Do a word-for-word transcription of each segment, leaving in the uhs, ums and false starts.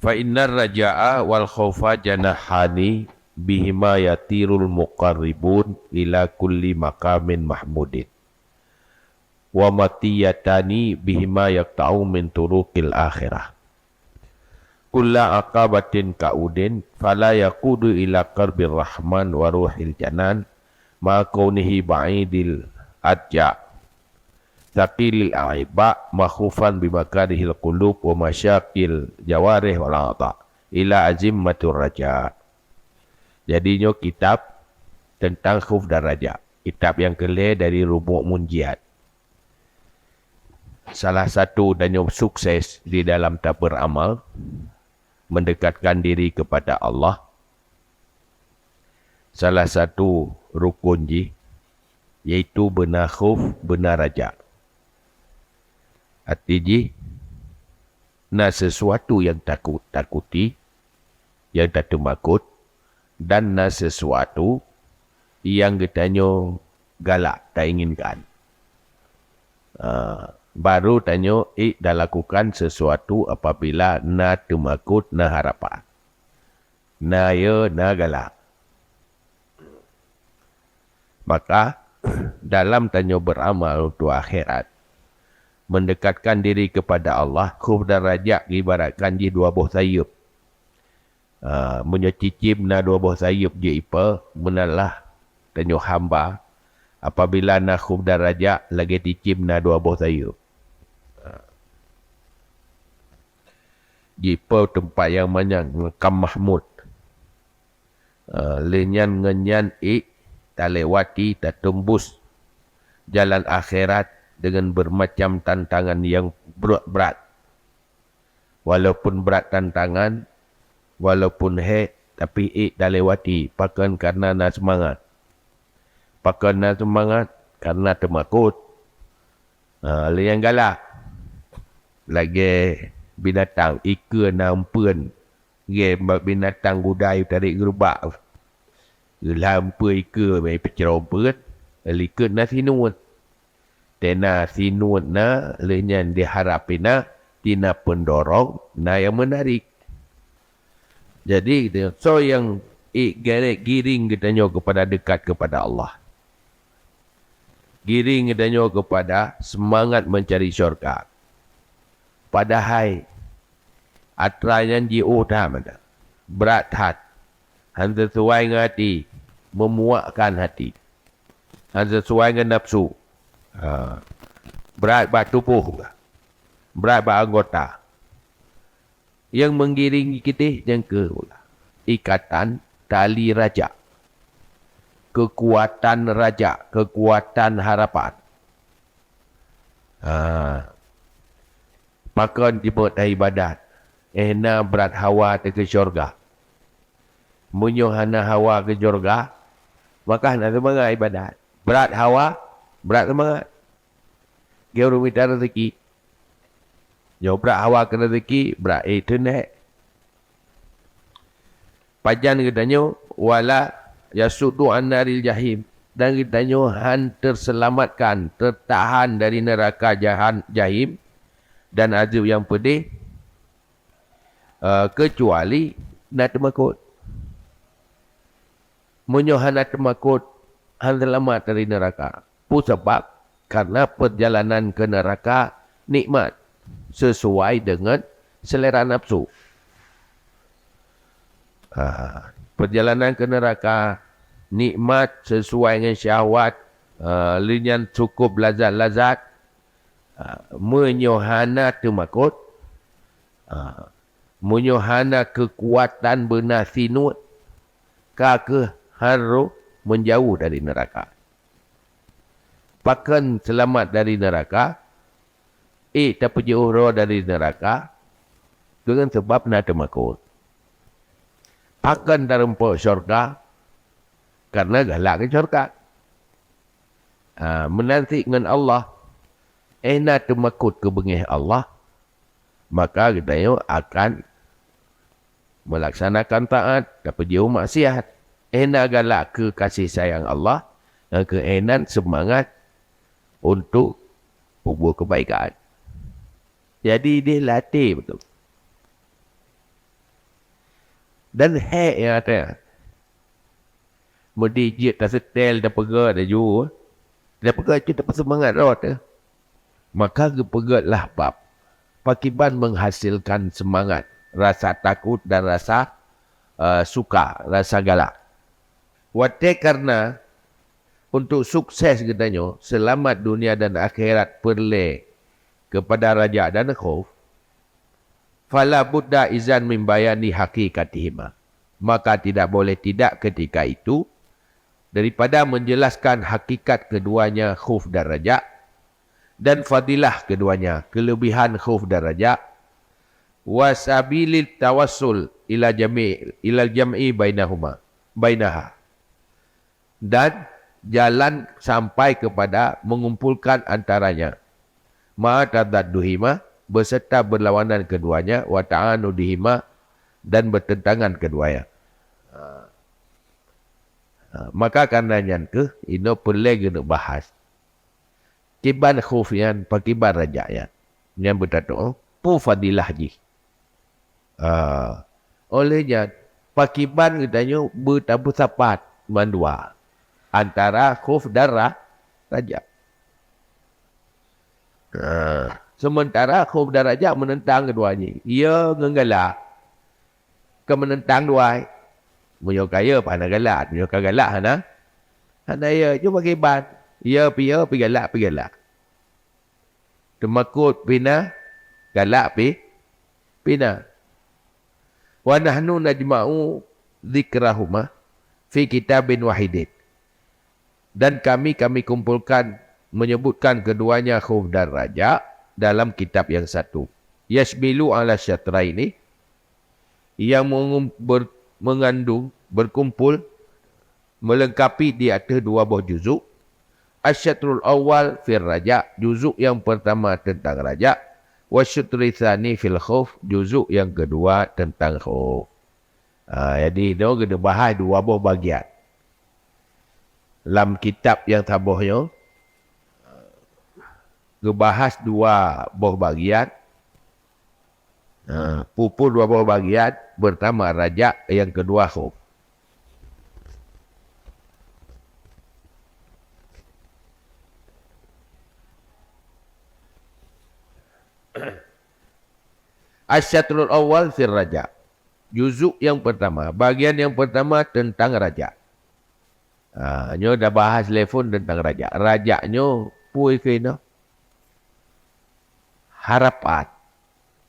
Fa innar raja'a wal khaufa janahani bihima yatirul muqarribun ila kulli maqamin mahmudin. Wa matiyatani bihima yaqta'u min turuqil akhirah. Kulla aqabatin ka'udin fala yaqudu ila qarbir rahman wa ruhil janan ma kaunihi ba'idil adja. Tsaqilil a'ibba makhufan bimakarihil qulub wa masyaqil jawarih wal a'dha ila azimmatur raja. Jadi nyoe kitab teuntang khuf dan raja. Kitab nyang keu lhèe dari Rubuk Munjiat. Salah satu tanyoe sukses di dalam taberamal, mendekatkan diri kepada Allah, salah satu rukun jih, yaitu beuna khuf, beuna raja. Arti jih, na sesuatu nyang takut, takuti, nyang tateumakot, dan na sesuatu nyang geutanyoe galak, tainginkan. Ah, baru tanyoe ék talakukan sesuatu apabila na teumakot, na harapan. Na yo, na galak. Maka, dalam tanyoe beramal untuk akhirat, mendekatkan diri kepada Allah, khuf dan raja ibaratkan jih dua boh sayeup. Ah, meunyoe cicém na dua boh sayeup jiipe, meunan lah tanyoe hamba. Apabila na khuf dan raja, lagèe cicém na dua boh sayeup. Ah. Jiipe teumpat nyang manyang, maqam mahmud. Ah, lheueh nyan ngon nyan ék talewati, tateumbus jalan akhirat deungon bermacam tantangan nyang brat-brat. Walaupun brat tantangan, walaupun hék, tapi ék talewati, pakon? Karena na seumangat. Pakon na seumangat? Karena teumakot. Ha, lé nyang galak. Lagèe binatang, ikeue na eumpeuen. Lagèe binatang gudai tarek geurubak. Geulah eumpeuen ikeue, meunan peucrô eumpeuen, likot na sinuet. Tena sinuet na, lheueh nyan diharap ina, tina pendorong, na nyang menarik. Jadi, soe nyang ék geret giring geutanyoe keupada dekat keupada Allah. Giring geutanyoe keupada seumangat meuncari syurga. Padahai atra nyan jiôh that mantong. Brat that. Hán sisuai ngon até, meumuakkan até. Hán sisuai ngon nafsu. Ha. Brat bak tuboh, brat bak anggota. Nyang meugiring keudéh nyang keu ikatan tali raja, keukuatan raja, keukuatan harapan. Ha. Pakon jeuet taibadat, éh na brat hawa teuh keu syurga. Meunyoe hana hawa keu syurga, maka hana seumangat ibadat. Brat hawa, brat seumangat. Geu ureuëng mita rezeki. Nyoe brat hawa keu rezeki, brat ék teunèk. Pajan geutanyoe, wala yasuddu an naril jahim, dan geutanyoe hán teuseulamatkan, teutahan dari neuraka jahan-, jahim dan azeub nyang peudeh, eh, keucuali na teumakot. Meunyoe hana teumakot, hán seulamat dari neuraka. Peue sabab? Karena peurjalanan keu neuraka nikmat, sisuai deungon seulera nafsu. Ha, peurjalanan keu neuraka nikmat sisuai ngon syahwat, ha, lheueh nyan cukup lazat-lazat. Ha, meunyoe hana teumakot, ha, meunyoe hana keukuatan beuna sinuet, ka kheueh harôh meujaweueh dari neuraka. Pakon seulamat dari neuraka? Ék tapeujiôh droe dari neuraka deungon sabab na teumakot. Pakon tarumpok syurga? Karena galak keu syurga. Ha, meunan cit ngon Allah, éh na teumakot keu beungéh Allah, maka geutanyoe akan meulaksanakan taát, tapeujiôh maksiat. Éh na galak keu kasih sayang Allah, nyang keu éh nan seumangat untuk peubuet keubaikan. Jadi, idéh latée beutôi. Dan hék nyang até. Meudi jeuet taseutèl, tapeugöt laju, tapeugöt cit tapeuseumangat rot, eh. Maka geupeugötlah bab pakiban menghasilkan seumangat, rasa takot dan rasa, eh, suka, rasa galak. Watèe kareuna untuk sukses geutanyoe, seulamat dunia dan akhirat peureulèe keupada rajak dan khauf, fala budda izan min bayani haqiqatihima. Maka tidak boleh tidak ketika itu daripada menjelaskan hakikat keduanya khauf dan rajak, dan fadilah keduanya, kelebihan khauf dan rajak, wa sabilit tawassul ila jami-, ilal jam'i bainahuma, bainaha. Dan jalan sampai kepada mengumpulkan antaranya. Ma tadadduhima, beserta berlawanan keduanya, wa ta'anudihima, dan bertentangan keduanya. Ha. Ha, maka karena nyan keuh, inoe peureulèe geuneuk bahas. Kiban khauf nyan, pakiban rajak nyan. Nyan beutatu'oh, peue fadilah jih. Ah, oleh nyan, pakiban geutanyoe beutabeusapat mandua antara khauf dan ra-, rajak. Ah, sementara khauf dan rajak meunentang keudua jih. Iya ngon galak. Ka meunentang dua. Meunyoe ka iya, hana galak. Meunyoe ka galak, hana, hana iya. Cuma pakiban. Iya pih iya, pih galak, pih galak. Teumakot pih na, galak pih, pih na. Wa nahnu najma'u dzikrahuma fi kitabin wahidin. Dan kami, kami kumpulkan, menyebutkan keduanya khauf dan rajak dalam kitab yang satu. Yashmilu ala syatraini, yang mengum-, ber-, mengandung, berkumpul, melengkapi di ateueh dua boh juzuk. Asyatrul awal fir rajak, juzuk yang pertama tentang rajak, wa syatri tsani fil khauf, juzuk yang kedua tentang khauf. Ha, jadi, nyoe geuneuk bahas dua boh bagian. Lam kitab nyang saboh nyoe, geubahas dua boh bagian. Ha, peue-peue dua boh bagian, pertama rajak, yang kedua khauf. Asyatrul awal fir rajak. Juzuk yang pertama, bagian yang pertama tentang rajak. Ha, nyoe dah bahas lé phon tentang rajak. Rajak nyoe peue keuh inoe? Harapan.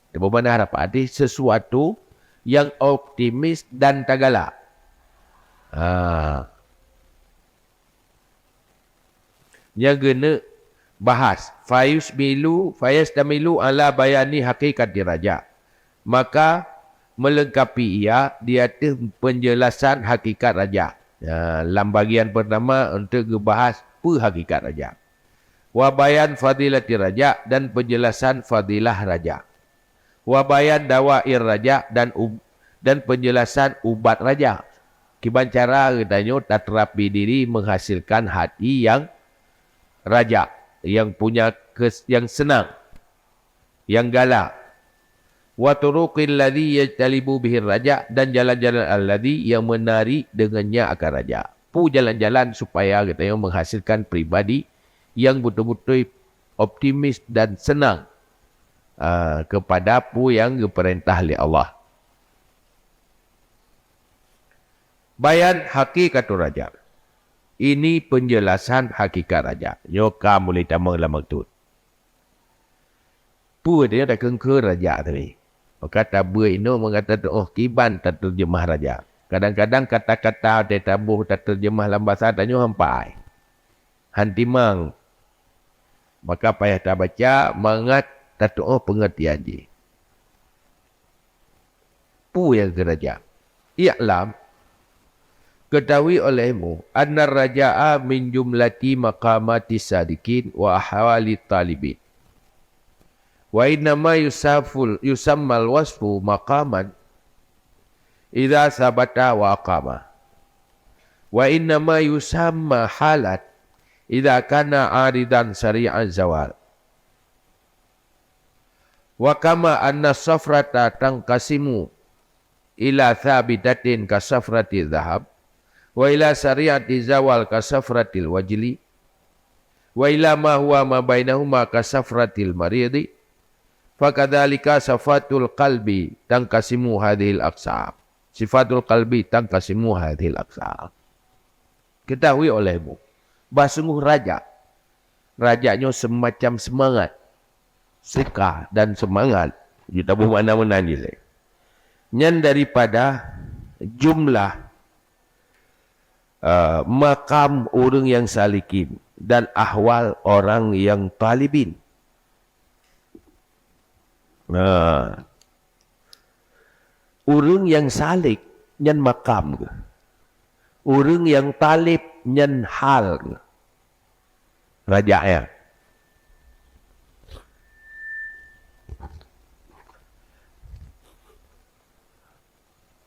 Di mana harapan? Di sesuatu yang optimis dan tagalak. Ha. Nyang geuneuk bahas, fayusmilu, fayastamilu ala bayani haqiqati raja. Maka, melengkapi ia di ateueh penjelasan hakikat raja. Ya, lam bagian pertama untuk geubahas peue hakikat raja. Wa bayan fadilati raja dan penjelasan fadilah raja. Wa bayan dawair raja dan ub-, dan penjelasan ubat raja. Kiban cara geutanyoe taterapi diri menghasilkan hati yang raja, yang punya kes-, yang senang, yang galak. Wa turuqil ladzi yajtalibu bihir raja, dan jalan-jalan alladzi yang menarik dengannya akan raja. Peue jalan-jalan supaya geutanyoe menghasilkan pribadi yang beutôi-beutôi optimis dan senang, ah, kepada peue nyang geupeurintah lé Allah. Bayan hakikatur raja. Ini penjelasan hakikat raja. Nyoe ka mulai tamong lam maktub. Peue tanyoe takeungkeue raja tadi. Maka tabeuet inoe meukato teuoh kiban tateurjeumah raja. Kadang-kadang kata-kata watée taboh tateurjeumah lam basa tanyoe hampai. Han timang. Maka payah tabaca mangat tateuoh peungeurtian jih. Peue nyang keu raja? I'lam, ketahui olehmu, annar raja'a min jumlati maqamati sadiqin wa ahwali talibin. Wa innama yusaful, yusammal wasfu maqaman idza sabata wa aqama. Wa innama yusamma halan idza kana aridan sari'an zawal. Wa kama anna safrata tanqasimu ila sabitatin ka safrati zahab, wa ila sari'ati zawal ka safratil wajli, wa ila ma huwa ma bainahuma ka safratil maridi, fakadzalika sifatul qalbi tanqasimu hadzihil aqsam. Sifatul qalbi tanqasimu hadzihil aqsam. Ketahui olehmu, bah sungguh rajak. Rajak nyoe semacam semangat. Suka dan semangat. Jeuet taboh makna meunan jih lé. Nyan daripada jumlah, eh, makam ureuëng nyang salikin dan ahwal orang nyang talibin. Nah, ureuëng nyang salik nyan makam geuh. Ureuëng nyang talib nyan hal geuh. Rajak nyan.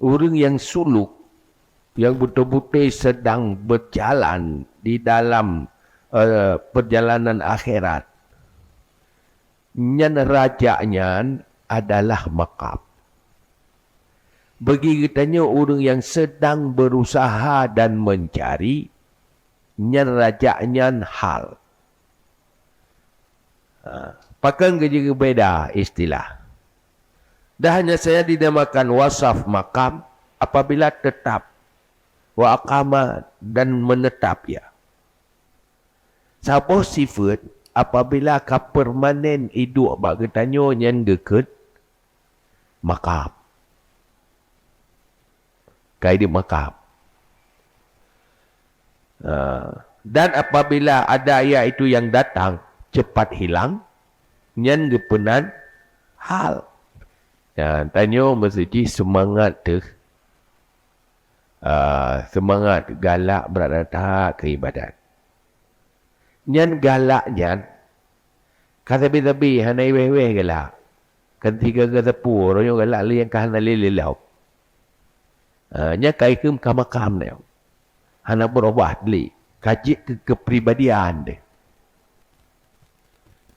Ureuëng nyang suluk, nyang beutôi-beutôi sedang berjalan di dalam, eh, perjalanan akhirat, nyan rajak nyan adalah makam. Bagi geutanyoe ureuëng nyang sedang berusaha dan mencari, nyan rajak nyan hal. Ha, pakon geujeuet beda istilah. Dah hanya saja dinamakan wasaf makam apabila tetap, wa aqama, dan menetap ia. Saboh sifat apabila ka permanen iduek bak geutanyoe nyan geukheun makam. Ka iduek makam. Ah, dan apabila ada ia itu yang datang cepat hilang, nyan geupeunan hal. Nyan, tanyoe meusti seumangat teuh, ah, seumangat galak brat that keu ibadat. Nyan galak nyan ka sabe-sabe, hana iweh-weh galak. Kan sigoe-goe sapeue, uroe nyoe galak lé nyang ka hana lé lom. Ha, nyan ka ikheun ka makam nyoe. Hana beurubah lé, ka jeuet keu keupribadian deh.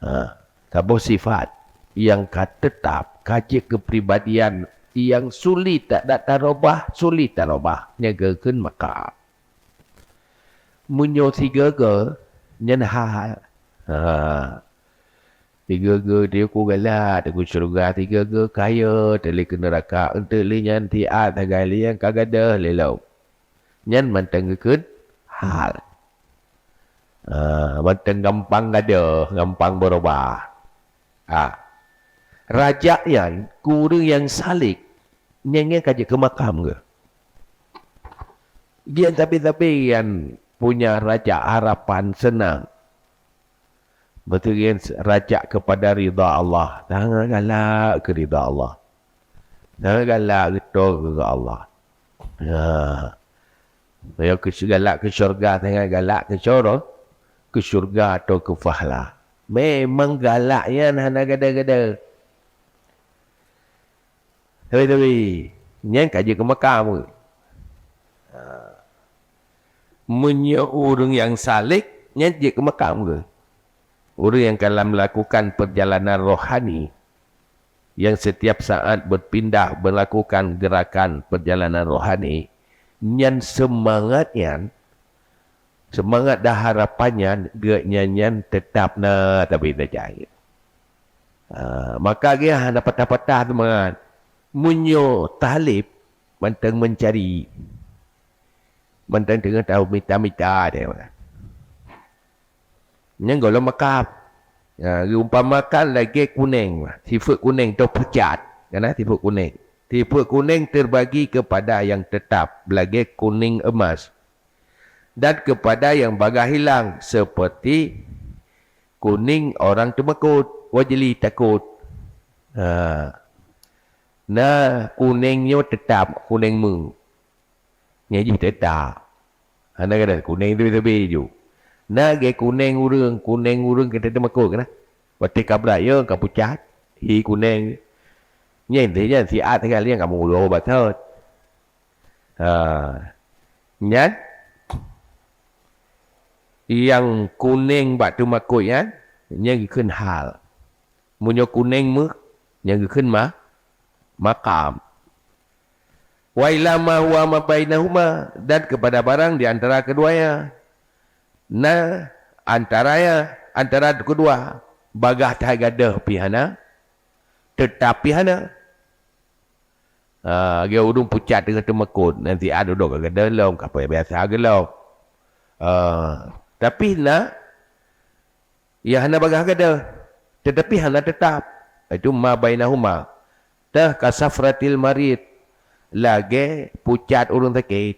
Ha, saboh sifat nyang ka teutap, ka jeuet keupribadian nyang sulit ta-, ta-, tarubah, sulit tarubah, nyan geukheun makam. Meunyoe sigoe-goe, nyan hal. Ha. Sigoe-goe teuh ku galak, teuh ku syeuruga, sigoe-goe kayée, teuh lé keu neuraka, eunteuk lé nyan siat sagai lé nyang ka gadôh lé lom. Nyan mantong geukheun hal. Ah, mantong gampang gadôh, gampang beurubah. Ah. Rajak nyan, keu ureuëng nyang salik, nyan, nyan ka jeuet keu makam geuh. Gian tapi-tapi nyan punya rajak harapan seunang. Beutôi nyan rajak keupada ridha Allah. Tanyoe galak keu ridha Allah. Tanyoe galak keu ridha Allah. Ya. Tanyoe keu galak keu syurga, tanyoe galak keu syur-, keu syurga atau keu pahala. Memang galak nyan hana gadôh-gadôh. Tapi-tapi, nyan ka jeuet keu makam geuh. Ha. Meunyoe ureuëng nyang salik, nyan jeuet keu makam geuh. Ureuëng nyang ka melakukan perjalanan rohani, nyang setiap saat berpindah melakukan gerakan perjalanan rohani, nyan seumangat nyan, seumangat dan harapan nyan, geuh nyan, nyan teutap na tapi tajak. Ha, maka geuh hana patah-patah seumangat. Meunyoe talib mantong meuncari, mantong teungoh tahu mita-mita deh. Nyan gohlom makam. Ha, geuumpamakan lagée kuneng, sifeuet kuneng atau pucat, kan, sifeuet kuneng. Sifeuet kuneng terbagi kepada yang tetap, lagée kuneng emas, dan kepada yang bagah hilang, seperti kuneng orang teumakot, wajli, takot. Ha. Na kuneng nyoe teutap, kuneng meu. Nyan jih teutap. Hana gadôh kuneng teubi-teubi ju. Na lagée kuneng ureuëng, kuneng ureuëng ka teumakot keunan. Watée ka brat yong ka pucat, hi kuneng. Nyan teuh nyan siat sagai lé nyang ka meungulo batot. Ha. Nyan nyang kuneng bak teumakot nyan, nyan geukheun hal. Meunyoe kuneng méuh, nyan geukheun ma-, makam. Wa ila ma huwa ma bainahuma, dan kepada barang di antara keduanya. Na antaranya, antara keudua, bagaih that gadôh pih hana, teutap pih hana. Ha, lagèe ureueng pucat teungoh teumakot, nan siat dudoe ka gadôh lom, ka peue biasa geulom. Ha, tapi na nyang hana bagaih gadôh, teutapi hana teutap. Itu ma bainahuma. Teuh ka safratil marid, lagèe pucat ureueng sakét.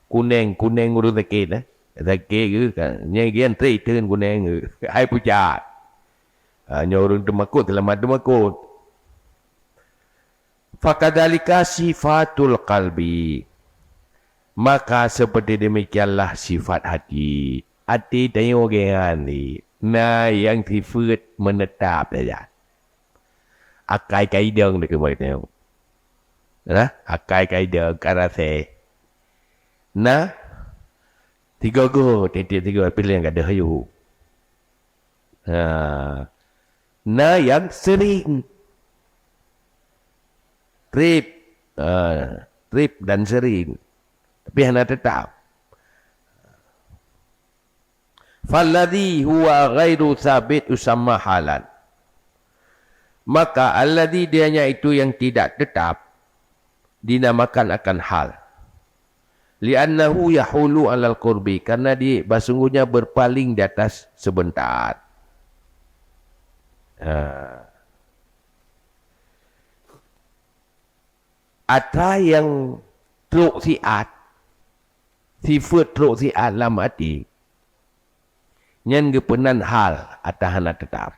Kuneng, kuneng ureueng sakét, eh. Sakét geuh ka, nyan geuh trép teun kuneng geuh. Hai pucat. Ha, nyoe ureueng teumakot, seulamat teumakot. Fakadzalika sifatul qalbi. Maka seperti demikianlah sifat hati. Até tanyoe geuh nyan, na nyang sifeuet meunetap saja. Akai kaidong dikeue tanyoe. Nah, akai kaidong karasé. Nah, tiga go, tiep-tiep tiga pih nyang gadôh ayue. Ha. Na nyang sering. Trép. Ha, trép dan sering. Tapi hana teutap. Falladzi huwa ghairu tsabit yusamma halan. Maka alladzi, dianya itu yang tidak tetap, dinamakan akan hal. Li'annahu yahulu 'alal qurbi, karena dia sesungguhnya berpaling di atas sebentar. Ha. Atra nyang trok siat, sifeuet trok siat lam até, nyan geupeunan hal atra hana teutap.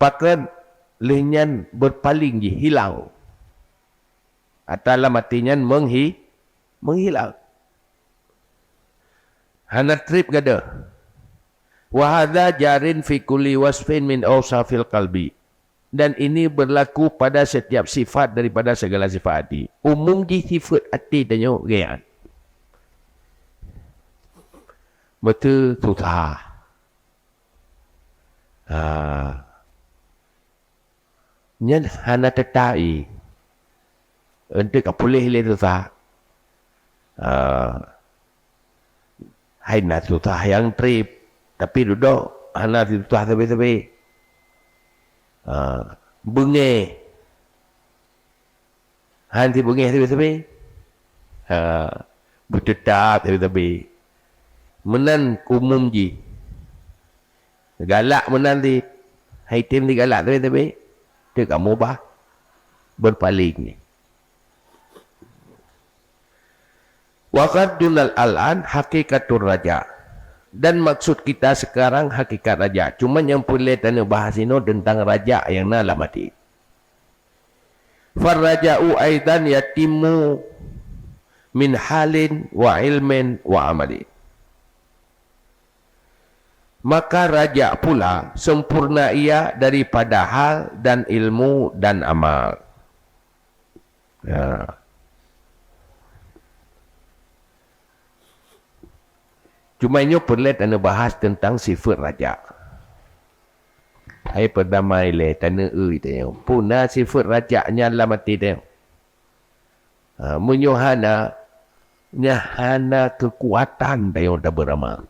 Pakon lheueh nyan berpaling jih, hilang. Atra lam até nyan menghi-, menghilang. Hana trép gadôh. Wa hadza jarin fi kulli wasfin min ausafil qalbi. Dan ini berlaku pada setiap sifat daripada segala sifat hati. Umum jih sifeuet até tanyoe geuh nyan. Beutôi susah. Ha. Nyan hana teutap ie. Eunteuk ka puléh lé susah. Ah, hai na susah nyang trép, tapi dudoe hana susah sabe-sabe. Ah, beungéh. Han sibeungéh sabe-sabe. Ha, beuteutap sabe-sabe. Meunan umum jih. Galak meunan di, hai tem digalak sabe-sabe. Teu kamoe bah berpaling. Wa qasdunal al'an hakikatur raja. Dan maksud kita sekarang hakikat raja. Cuma nyang peureulée taneuk bahas inoe teuntang raja nyang na lam até. Farraja'u aidan yatimmu min halin wa ilmin wa amali. Maka raja pula sempurna ia daripada hal dan ilmu dan amal. Ya. Cuma nyoe peureulée taneuk bahas teuntang sifeuet raja. Hai peudamai lé taneuk eu tanyoe. Peue na sifeuet raja nyan lam até tanyoe? Ha, meunyoe hana, nyan hana keukuatan tanyoe tabeuramal.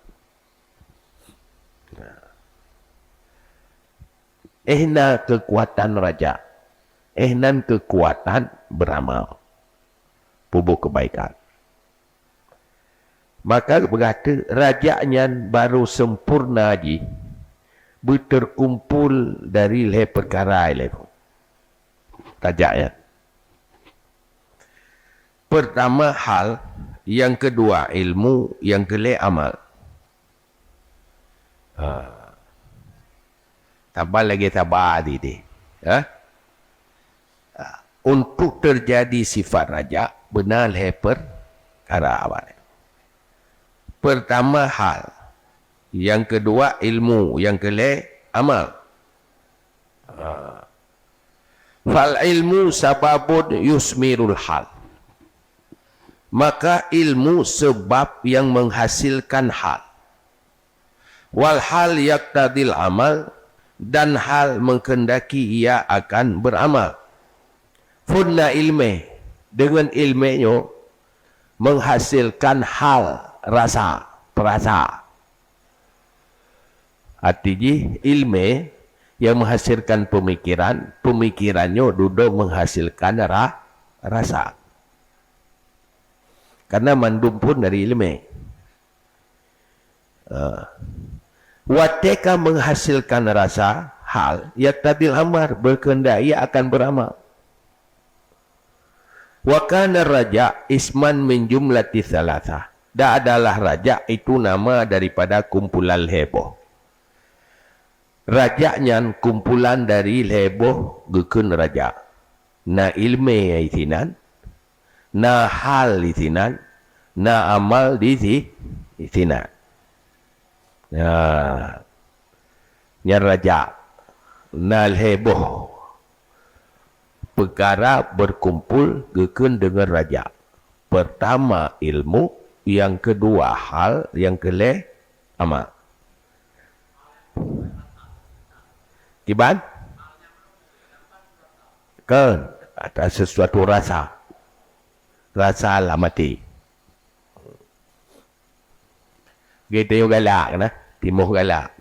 Éh na keukuatan raja, éh nan keukuatan beuramal, peubuet keubaikan. Maka geupeugah teuk, raja nyan barô sempurna jih beuteukumpol dari lhée peukara ilée. Raja nyan. Peurtama hal, nyang keudua ilmu, nyang keulhée amal. Ha. Saban lagée saba di deh. Ha? Untuk teujadi sifat raja, beuna lhée peukara awai. Peurtama hal, nyang keudua ilmu, nyang keulhée amal. Ha. Fal ilmu sababun yusmirul hal. Maka ilmu sebab yang menghasilkan hal. Wal hal yaqtadil amal, dan hal menghendaki ia akan beramal. Phon na iéleumé, deungon iéleumé nyoe menghasilkan hal, rasa, peurasa. Arti jih, iéleumé nyang menghasilkan peumikiran, peumikiran nyoe dudoe menghasilkan ra-, rasa. Karena mandum phon dari iéleumé. Ah. Watée ka menghasilkan rasa, hal, yaqtadil amar, berkehendak ia akan beramal. Wa kana raja isman min jumlati tsalatsa. Dan adalah raja itu nama daripada kumpulan lhée boh. Raja nyan kumpulan dari lhée boh geukheun raja. Na iéleumé disinan, na hal disinan, na amal di si-, disinan. Nah, nyan raja. Na lhée boh peukara berkumpul geukheun deungon raja. Pertama ilmu, nyang keudua hal, nyang keulhée amal. Kiban? Kon, ada sesuatu rasa. Rasa lam até. Geutanyoe galak na, timoh galak.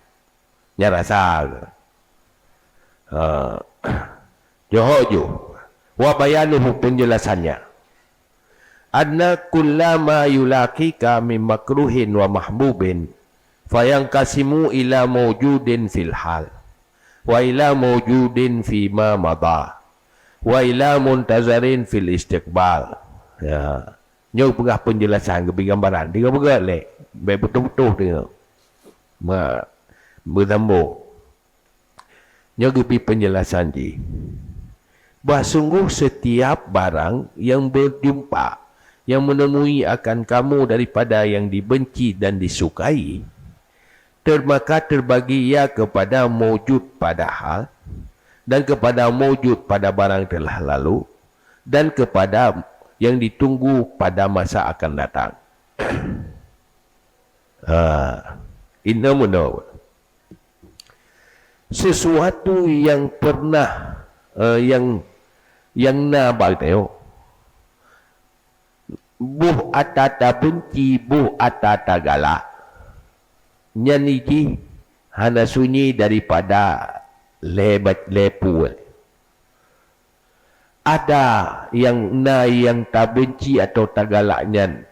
Nyan rasa. Ha. Johok ju. Wa bayanuhu, penjelasannya. Anna kullama yulaqika min makruhin wa mahbubin fayanqasimu ila maujudin fil hal, wa ila maujudin fima madha, wa ila muntazarin fil istiqbal. Ya. Nyoe peugah penjelasan, geubri gambaran. Deungoe beugét lé. Bék beutôh-beutôh deungoe. Ma, beusambông. Nyoe geubri penjelasan jih. Bah sungguh setiap barang yang berjumpa, yang menemui akan kamu daripada yang dibenci dan disukai, termaka terbagi ia kepada maujud pada hal, dan kepada maujud pada barang telah lalu, dan kepada yang ditunggu pada masa akan datang. Ha, inna meunoe. Sesuatu yang pernah, eh, yang, yang na bak tanyoe, boh ata tabenci, boh ata tagalak, nyan jih hana sunyi daripada lhée ba-, lhée peue. Ada nyang na nyang tabenci atawa tagalak nyan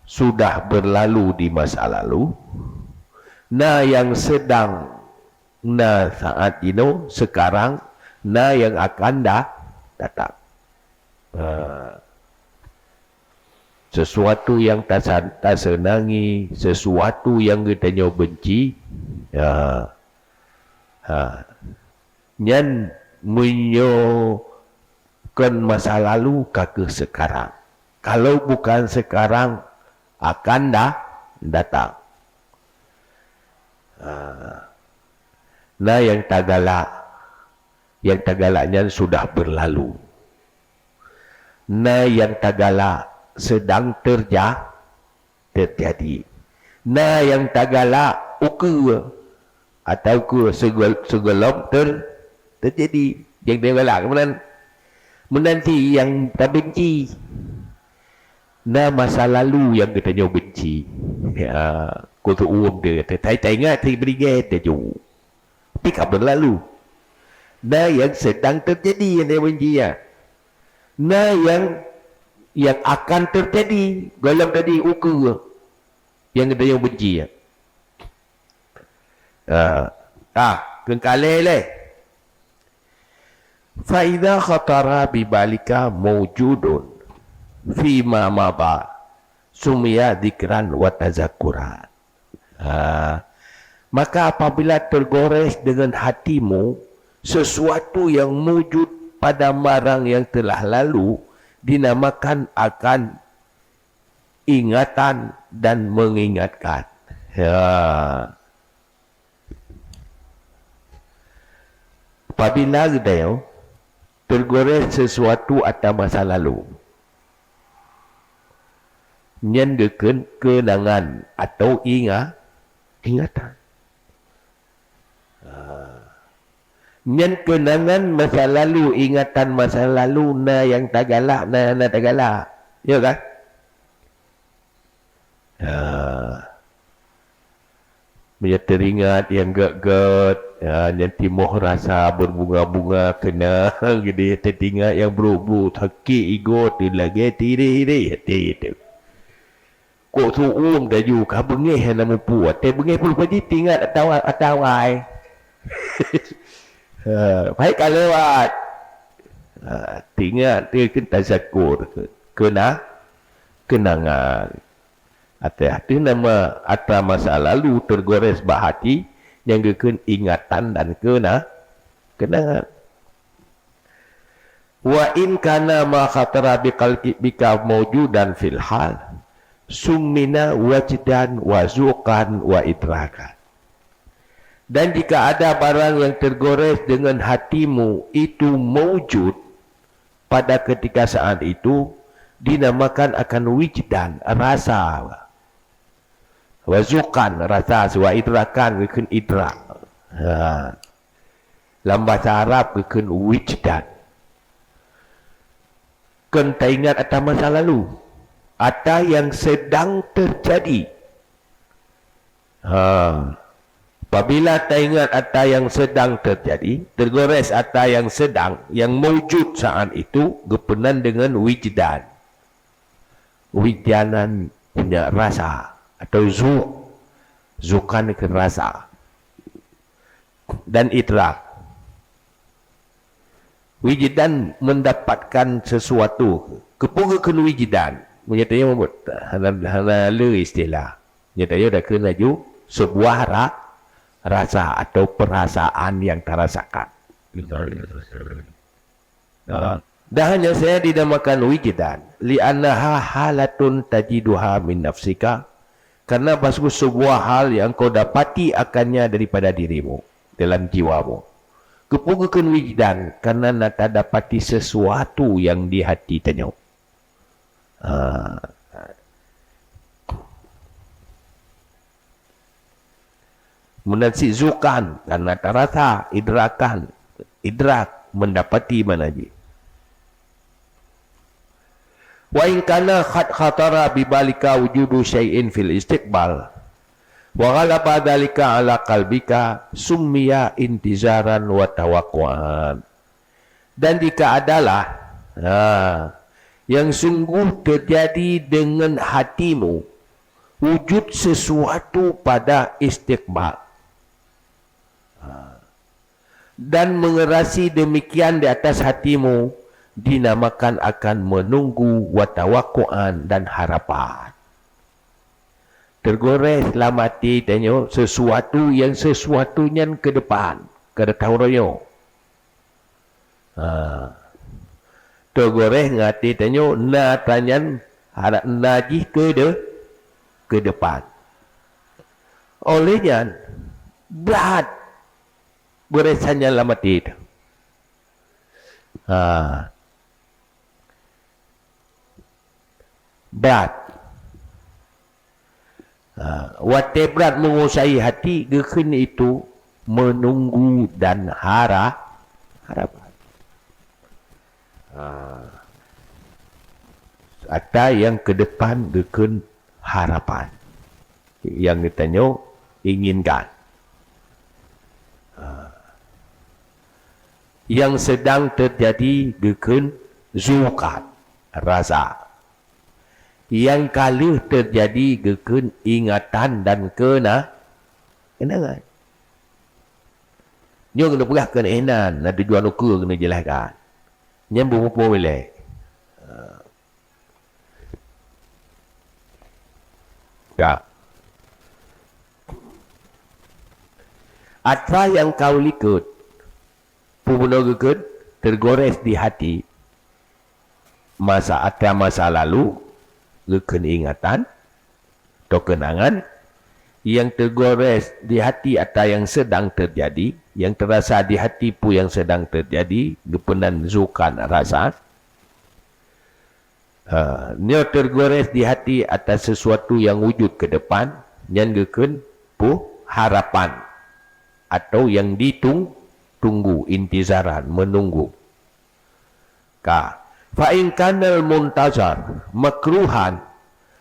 sudah berlalu di masa lalu, na nyang sedang na saat inoe, sekarang, na nyang akan da-, datang. Ha. Sesuatu nyang tasa-, taseunangi, sesuatu nyang geutanyoe benci, ha. Ha. Nyan meunyoe kon masa lalu, ka keuh sekarang. Kalau bukan sekarang, akan da-, datang. Ha. Na nyang tagalak, nyang tagalak nyan sudah berlalu. Na nyang tagalak sedang terja-, terjadi. Na nyang tagalak ukeue atawa ukeue seugol-, seugohlom ter-, terjadi. Nyang tagalak meunan, meunan cit nyang tabenci. Na masa lalu nyang geutanyoe benci. Ya, kuteu'uem teuh, tai-, taingat sibeurigée teuh ju. Tapi ka berlalu. Na nyang sedang terjadi nyang tabenci nyan. Na nyang, nyang akan terjadi, gohlom tadi ukeue nyang geutanyoe benci nyan. Ah, ah, keungkalée lé. Fa idza khatara bi balika maujudun fima madha sumiya dzikran wa tazakkuran. Ha, maka apabila tergores dengan hatimu sesuatu yang mujud pada barang yang telah lalu, dinamakan akan ingatan dan mengingatkan. Ya. Apabila geutanyoe tergores sesuatu ata masa lalu, nyan geukheun keunangan atau inga-, ingatan. Ha. Nyan keunangan masa lalu, ingatan masa lalu na nyang tagalak, na nyang hana tagalak. Ya kan? Ha. Meunyoe teuringat nyang gét-gét, ha, nyang timoh rasa beubunga-bunga keunang, jadi teuingat nyang brok-brok sakét igoe teuh lagée tireh-tireh até teuh. Kok su-uem taju ka beungéh hana mupu, watée beungéh peureulée jih teuingat ata, ata awai. Ha, baik ka lewat. Ha, teuingat teuh keu tazakur, keuna-, keunangan. Ateueh, ateueh nama atra masa lalu teugores bak hati nyang geukheun ingatan dan keuna-, keunangan. Wa in kana ma khatara bi qalbika maujudan fil hal, summina wajdan wa zuqan wa idrakan. Dan jika ada barang yang tergores dengan hatimu itu maujud pada ketika saat itu, dinamakan akan wijdan, rasa. Wa zuqan, rasa, wa idrakan, geukheun idrak. Ha. Lam bahasa Arab geukheun wijdan. Kon taingat ata masa lalu, ata yang sedang terjadi. Ha. Apabila taingat ata yang sedang terjadi, tergores ata yang sedang, yang maujud saat itu, geupeunan dengan wijdan. Wijdanan punya rasa atau zuk. Zukan ke rasa. Dan idrak. Wijdan mendapatkan sesuatu. Keupeue geukheun wijdan? Meunyoe tanyoe mubuet, hana, hana le istilah. Meunyoe tanyoe dakheun laju sebuah ra-, rasa atau perasaan yang tarasakan. Dan hanya saya dinamakan wijdan, li'annaha halatun tajiduha min nafsika, karena bagus sebuah hal yang kau dapati akannya daripada dirimu, dalam jiwamu. Keupeue geukheun wijdan? Karena na tadapati sesuatu yang di hati tanyoe. Ha. Meunan cit zukan, karena tarasa, idrakan, idrak, mendapati mana jih. Wa in kana qad khatara bi balika wujudu syai'in fil istiqbal, wa ghalaba dzalika ala qalbika, summiya intizaran wa tawaqqu'an. Dan jika adalah, ha, yang sungguh terjadi dengan hatimu, wujud sesuatu pada istiqbal, ha, dan mengerasi demikian di atas hatimu, dinamakan akan menunggu, wa tawaqqu'an, dan harapan. Tergores lam até tanyoe sesuatu yang sesuatu nyan ke depan, ka taroe nyoe. Ha. Teugoréh ngon até tanyoe na atra nyan harab na jih keu de-, keu depan. Óh lheueh nyan, brat gorésan nyan lam até teuh. Ha. Brat. Ha, watée brat meunguasai hati, geukheun itu meununggu dan hara-, harapan. Ha, ata nyang keu depan geukheun harapan. Nyang geutanyoe inginkan. Ha. Nyang seudang teujadi geukheun zukat, rasa. Nyang ka lheueh teujadi geukheun ingatan dan keuna-, keunangan. Nyoe keuneuk peugah keuneuk inan, na tujuan ukeue keuneuk jelaskan. Nyan beumupue ilée. Ya. Atra nyang ka u likot, peue bunoe geukheun, teugores di hati. Masa, atra masa lalu, geukheun ingatan, atau keunangan, nyang teugores di hati atra nyang seudang teujadi, nyang teurasa di hati peue nyang seudang teujadi, geupeunan zukan rasa. Ha, nyoe teugores di hati atra sesuatu nyang wujud keu depan, nyan geukheun peue harapan atau nyang ditung-, tunggu, intizaran, menunggu. Ka. Fa in kanal muntazar makruhan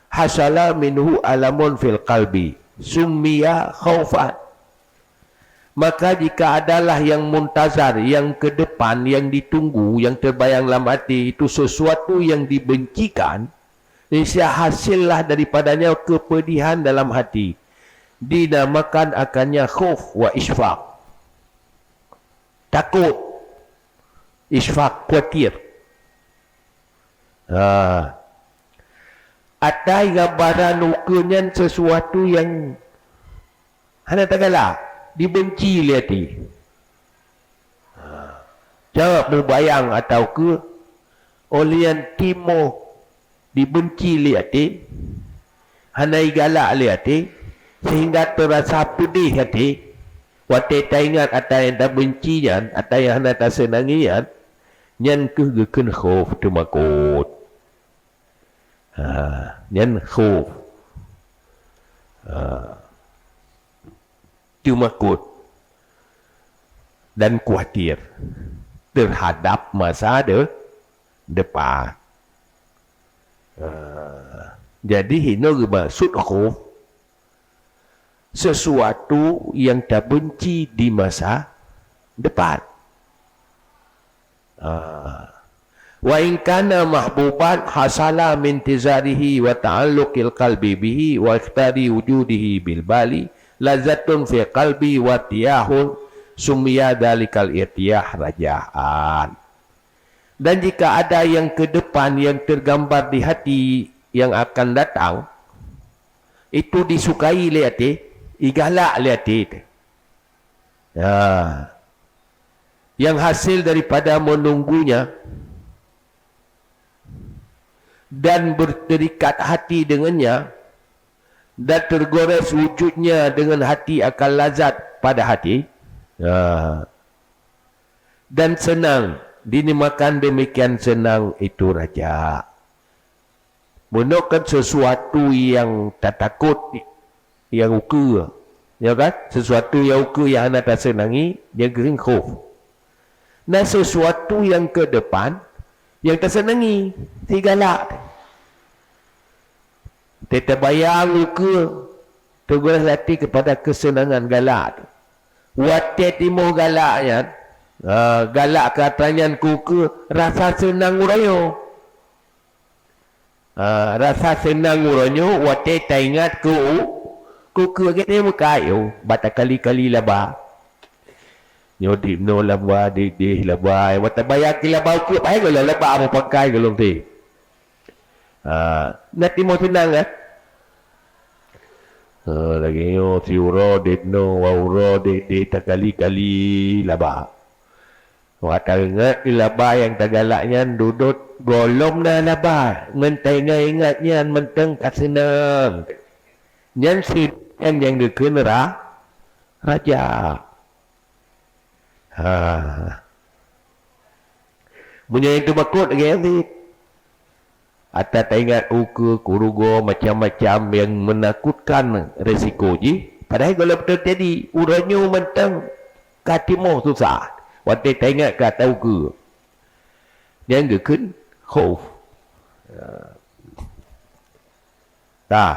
hasala minhu alamun fil qalbi summiya khaufan. Maka jika adalah yang muntazar, yang ke depan, yang ditunggu, yang terbayang lam hati, itu sesuatu yang dibencikan, niscaya hasillah daripadanya kepedihan dalam hati. Dinamakan akannya khauf wa isfaq. Takut. Isfaq, khawatir. Ha. Atai gambaran ukeue nyan sesuatu nyang hana tagalak, dibenci lé até. Ha. Cok mubayang atau keu ulian timoh dibenci lé até, hana igalak lé até, sehingga teurasa peudeh até, watée taingat ata nyang tabenci nyan, ata nyang hana taseunangi nyan, nyan kheueh geukheun khauf, teumakot. Ha, nyan khauf. Ha. Teumakot dan khawatir terhadap masa de-, depan. Ha. Jadi, hino geumaksud khauf sesuatu yang tabenci di masa depan. Ah. Wa in kana mahbuban hasala min tizarihi wa ta'alluqil qalbi bihi wa iqtari wujudihi bil bali lazatun fi qalbi wa tiyahun summiya dalikal itiyah rajaan. Dan jika ada yang ke depan yang tergambar di hati yang akan datang, itu disukai lé até, igalak lé até. Ya. Yang hasil daripada menunggunya dan berterikat hati dengannya dan tergores wujudnya dengan hati akan lazat pada hati. Ya. Dan senang, dinamakan demikian senang itu raja. Meunoe kan sesuatu yang tatakot, yang ukeue. Ya kan? Sesuatu yang ukeue yang hana taseunangi, nyang geuring khauf. Nah, sesuatu yang ke depan, yang taseunangi, sigalak. Teubayang ukeue, teugurah lati kepada kesenangan galak. Watée timoh galak nyan, ha, galak keu atra nyan keu ukeue, rasa seunang uroe nyoe. Ha, rasa seunang uroe nyoe watée taingat keu u-, keu ukeue gét nyoe meukai, oh, bak takali-kali laba. Nyoe dibnoe laba, dideh laba, watée bayang keu laba ukeue, pai gohlom laba meupakai gohlom teuh. Ha, na timoh seunang kan? Ha, lagée nyoe siuroe deh, dinoe uroe deh, deh takali-kali laba. Watée taingat laba nyang tagalak nyan dudoe gohlom na laba, ngon taingat-ingat nyan mantong ka seunang. Nyan seunang nyang geukheun ra-, raja. Ha. Meunyoe nyang teumakot lagée nyan cit. Ata taingat ukeue, keu rugoe, macam-macam yang menakutkan risiko jih, padahai gohlom teujadi, uroe nyoe mantong ka timoh susah, watée taingat keu ata ukeue. Nyan geukheun khauf. Ya. Ta.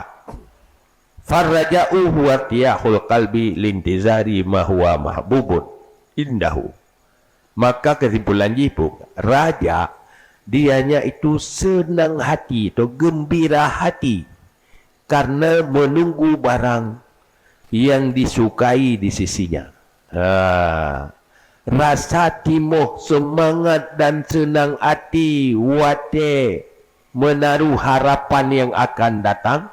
Farraja'u huwa tiyahul qalbi lintizari ma huwa mahbubun indahu. Maka kesimpulan jih pun, raja, dianya itu senang hati atau gembira hati karena menunggu barang yang disukai di sisinya. Ha. Rasa timoh, semangat dan senang hati watée menaruh harapan yang akan datang,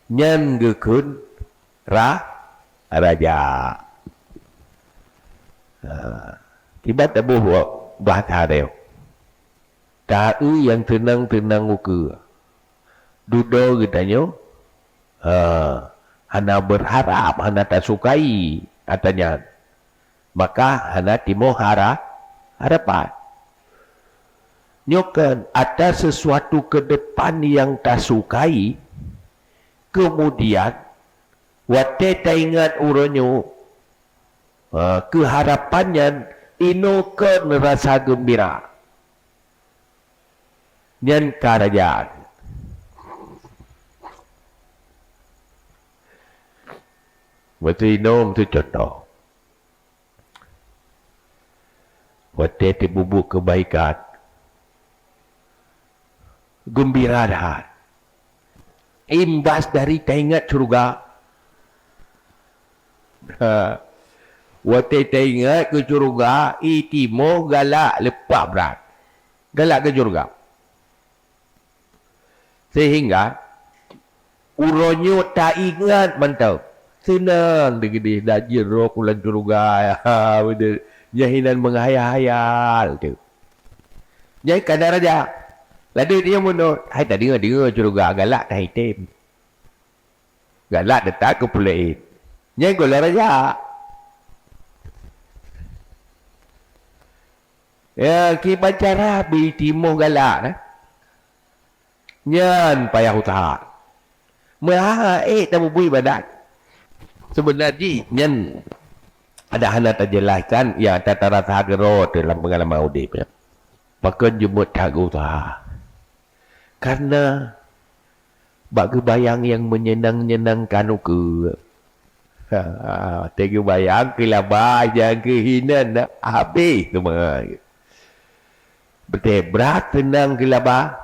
nyan geukheun ra-, raja. Ha, kiban taboh bahasa deh. Ta-eu nyang teunang-teunang ukeue. Dudoe geutanyoe, ha, hana beurharap, hana tasukai ata nyan. Maka hana timoh hara-, harapan. Nyoe kan ata sesuatu ke depan nyang tasukai, kemudian watée taingat uroe nyoe, Ha, keuharapan nyan inoe kon rasa geumbira. Nyan ka raja. Beutôi inong teucontoh. Watée teububuet keubaikan, geumbira that. Imbas dari taingat syeuruga. Ha. Watée taingat keu syeuruga, i timoh galak leupah brat. Galak keu syeuruga. Sehingga uroe nyoe taingat mantong. Seunang teuh keudeh dak jeuet rot u lam syeuruga. Ha, beutôi. Nyan hinan meunghayal-hayal teuh. Nyan ka na raja. Ladôm nyoe meunoe, hai tadeungoe-deungoe syeuruga galak tahi tem. Galak teutap keu puléh. Nyan gohlom raja. Ya, kiban cara bri timoh galak, eh. Nyan payah useuha. Meuhai ék tamubuet iébadat. Seubeuna jih nyan ada hana tajelaskan, ya, ta-, tarasa keudroe teuh lam peungalaman udép, ya. Pakon jeuet that geuuseuha. Karena bak geubayang nyang meunyeunang-nyeunangkan ukeue. Ha, watée geubayang keu laba nyang keuh hinan, habéh seumangat. Beutôi brat seunang keu laba,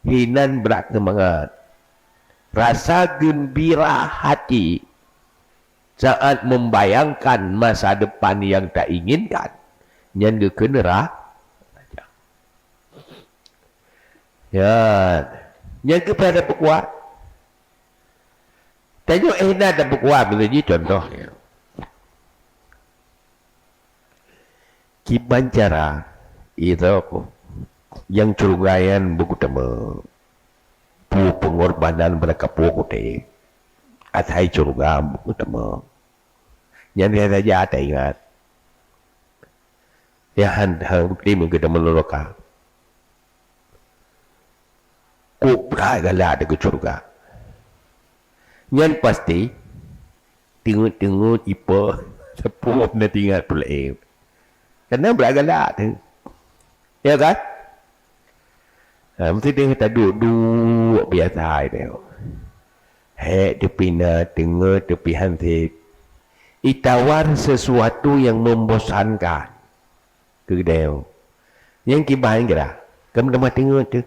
hinan brat seumangat. Rasa geumbira hati saat membayangkan masa depan nyang tainginkan, nyan geukheun ra-, raja. Ya, nyan keuh payah tapeukuat. Tanyoe éh na tapeukuat, beutôi jih contoh. Kiban cara, itu nyang syeuruga nyan beugutama. Peue peungorbanan beurakapoh kutem. Asai syeuruga beugutama. Nyan saja taingat. Ya han, han bukti meukeue teumeunoloka. Kok brat galak teuh keu syeuruga. Nyan pasti teungeut-teungeut ipe sapeue na tingat peuleueh. Karena brat galak teuh. Ya kan? Ha, meusideh taduek-duek biasa teuh. Hék teupina teungeut teupihan seb. Itawar sesuatu yang membosankan. Keu geutanyoe. Nyang kiban kira, kan meutamah teungeut teuh.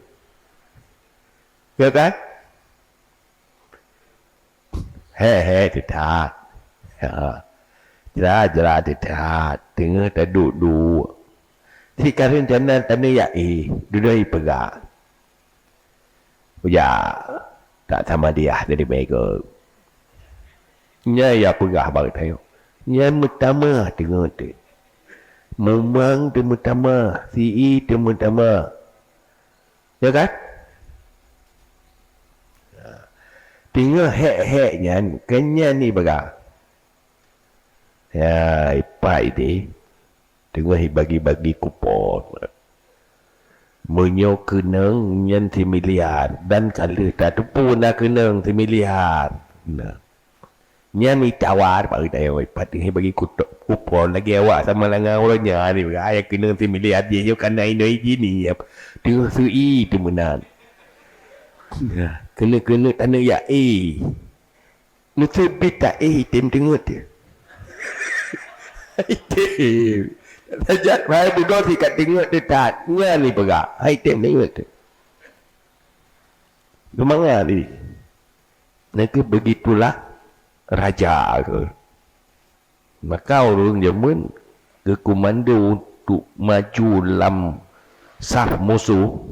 Ya kan? He, he, teutat. Ha. Jra, jra, teutat. Teungeut taduek-duek. Sikareueng tanoh, tanoh ya, eh, dudoe peugah. Ujak, tak sama dia jadi bego. Nyan ya peugah bak tanyoe. Nyan meutamah teungeut teuh. Mumang teuh meutamah, si i teuh meutamah. Ya kan? Teungoh hék-hék nyan, keu nyan ipeugah. Ya, ipat ideh. Teungoh ibagi-bagi kupon. Meunyoe keunong nyan similiar dan ka lheueh tateupeue na keunong similiar. Nah. Nyan itawar bak geutanyoe, patéh bagi kuto-, kupon lagée awak sama langa uroe nyan ni, ayah keunong similiar jih nyoe kana inoe jini, teungoh seu-i teumeunan. Nah, keuneuk-keuneuk taneuk ya, eh. Neuteubiet that, eh, item teungeut teuh. Item. Tajak, hai budoe sikat teungeut teuh that. Nyan ipeugah, hai item teungeut teuh. Seumangat jih. Nyan keuh begitulah raja keuh. Maka ureuëng jameun geukumando untuk maju lam saf musoh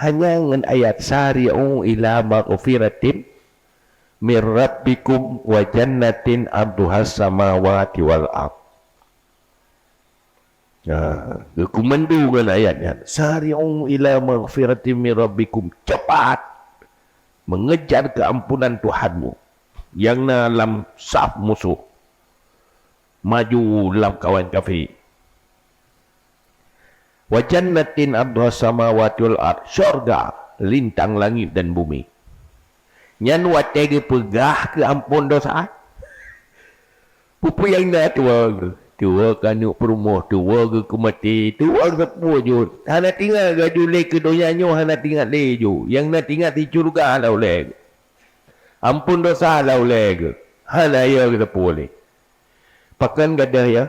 hanya ngon ayat, "Sari'u ila maghfiratin mir rabbikum wa jannatin arduhas samawati wal ard." Nah, geukumando ngon ayat nyan, "Sari'u ila maghfiratin mir rabbikum." Cepat mengejar keampunan Tuhanmu nyang na lam saf musoh. Maju lam kawan kafé. "Wa jannatin arduhas samawati wal ard." Syurga lintang langit dan bumi. Nyan watée geupeugah keu amphon dosa. Peue-peue nyang na tuwoe geuh. Tuwoe keu aneuk peurumoh, tuwoe geuh keu maté, tuwoe geuh sapeue jeuet. Hana teuingat geuh laju lé keu donya nyoe, hana teuingat lé jeuet. Nyang na teuingat di syeuruga lam ulée geuh. Amphon desya lam ulée geuh. Hana yö geuh sapeue lé. Pakon gadôh yö?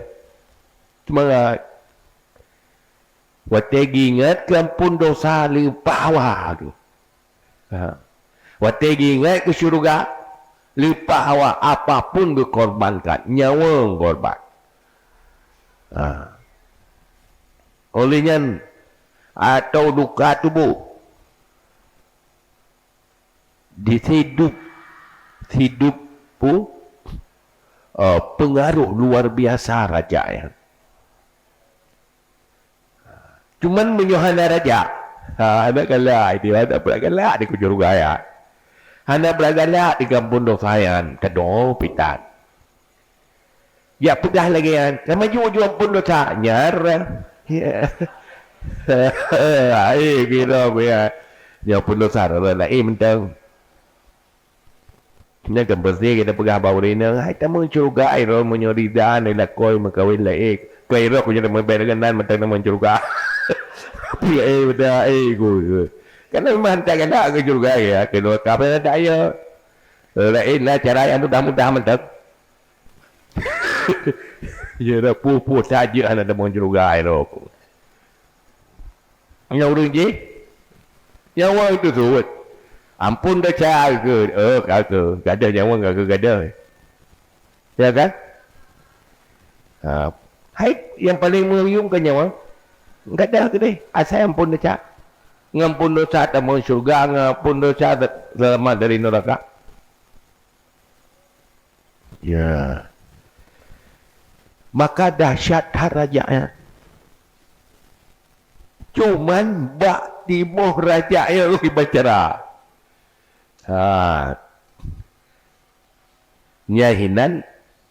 Seumangat. Watée geuingat keu amphon desya leupah hawa geuh. Ha. Watée geuingat keu syeuruga, leupah hawa apapun geukorbankan, nyawa geukorban. Ha. Óh lheueh nyan, atau luka tuboh. Di sidup, sidup pu, eh, peungaroh luar biasa raja nyan. Cuman meunyoe hana raja, ha, hana galak, dia hana brat galak di kujur gaya. Hana brat galak di gampông dosa nyan, teudong pitan. Jak peugah lagée nyan, "Ka maju ju amphon dosa." Nyar. Ya. Hai, kira ku ya. Nyoe pun dosa, lain mantong. Nyan kan pasti kita peugah bak ureueng inong, "Hai tamong syeuruga, ai roh meunyoe rida, nilakôi meukawen laén." Kôi roh ku jadi meubet dengan nan mantong tamong syeuruga. Pula eh, beda eh, ku. Karena memang hantar galak ke syeuruga ya, kedua kapan ada ya. Lain lah cara yang mudah-mudah mantong. Ya dah puh-puh tajak hana tamong syeuruga ai roh ku. Nyang ureueng jih, nyang ureueng teusuet. Amphon desya keu, oh, ka keu, gadôh nyawa ka keu gadôh. Ya kan? Ha. Hai, nyang paleng meuyuem ka nyawa. Gadôh keudeh, asai amphon desya. Ngon amphon desya tamong syeuruga, ngon amphon desya seulamat dari neuraka. Ya. Maka dahsyat that raja nyan. Cuman bak timoh raja nyan rôh iban cara. Ha. Nyan hinan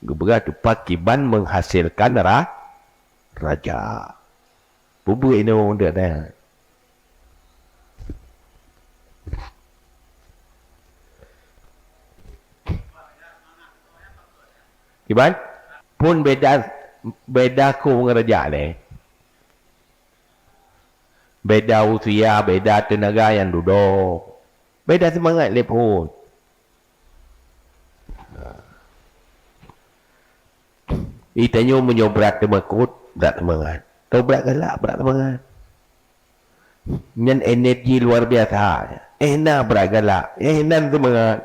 geupeugah tupat kiban menghasilkan ra-, raja. Peubeuet inoe deuk nyan. Kiban? Phon beda, beda keu ngon raja lé. Beda usia, beda teunaga nyang dudoe. Beda seumangat lé phon. Itanyoe meunyoe brat teumakot, brat seumangat. Tau brat galak, brat seumangat. Nyan energi luar biasa. Eh na brat galak, eh nan seumangat.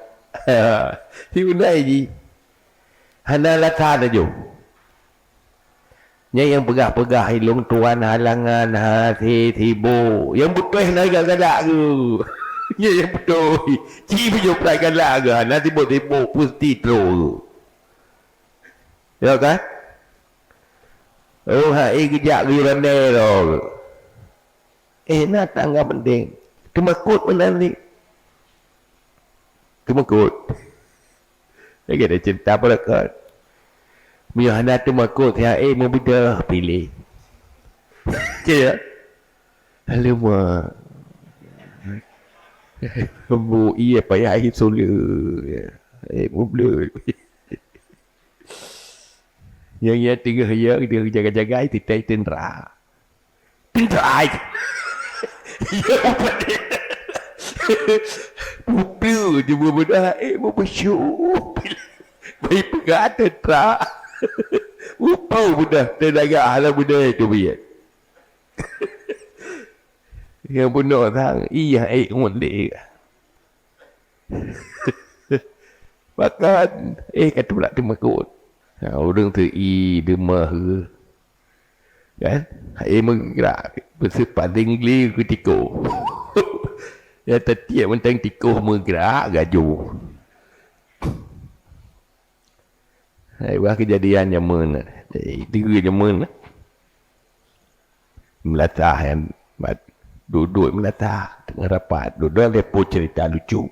Siundai jih. Hana lasa laju. Nyan nyang peugah-peugah ilong tuan halangan hase sibok. Nyang beutôi na galak-galak geuh. Nyan nyang beutôi. Ci meunyoe brat galak geuh, hana sibok-sibok peusti trok geuh. Ya kan? Oh, hai geujak geuh randai lom. Eh, na tangga penting. Teumakot meunan ni. Teumakot. Lagi ada cerita berkat. Meunyoe hana teumakot, ya, eh, meubeudôh piléh. Cek ya? Alamak. Bu iya payah akhir sulu. Eh, mublot. Nyang ya tinggal ya, dia jaga-jaga, itu tai tendera. Pintar ai. Ya, upah dia. Mublot je beubeudah, eh, mubeusyu. Baik peugah tendera. Upu bedah, teunaga hala bedah itu biar. Yang bunoe sang, iya, eh, ngon deh. Makan, eh, ka tulak teumakot. Ha, ureueng teu i deumah ke. Kan? Eh, meugerak. Beuseupaling gli keu tikoh. Ya, tetiep mantong tikoh meugerak, gaju. Hai, wah kejadian jameun. Eh, itu jameun. Meulatah nyan, bat, duek-duek meulatah, teungoh rapat, duek-duek leupah cerita lucu.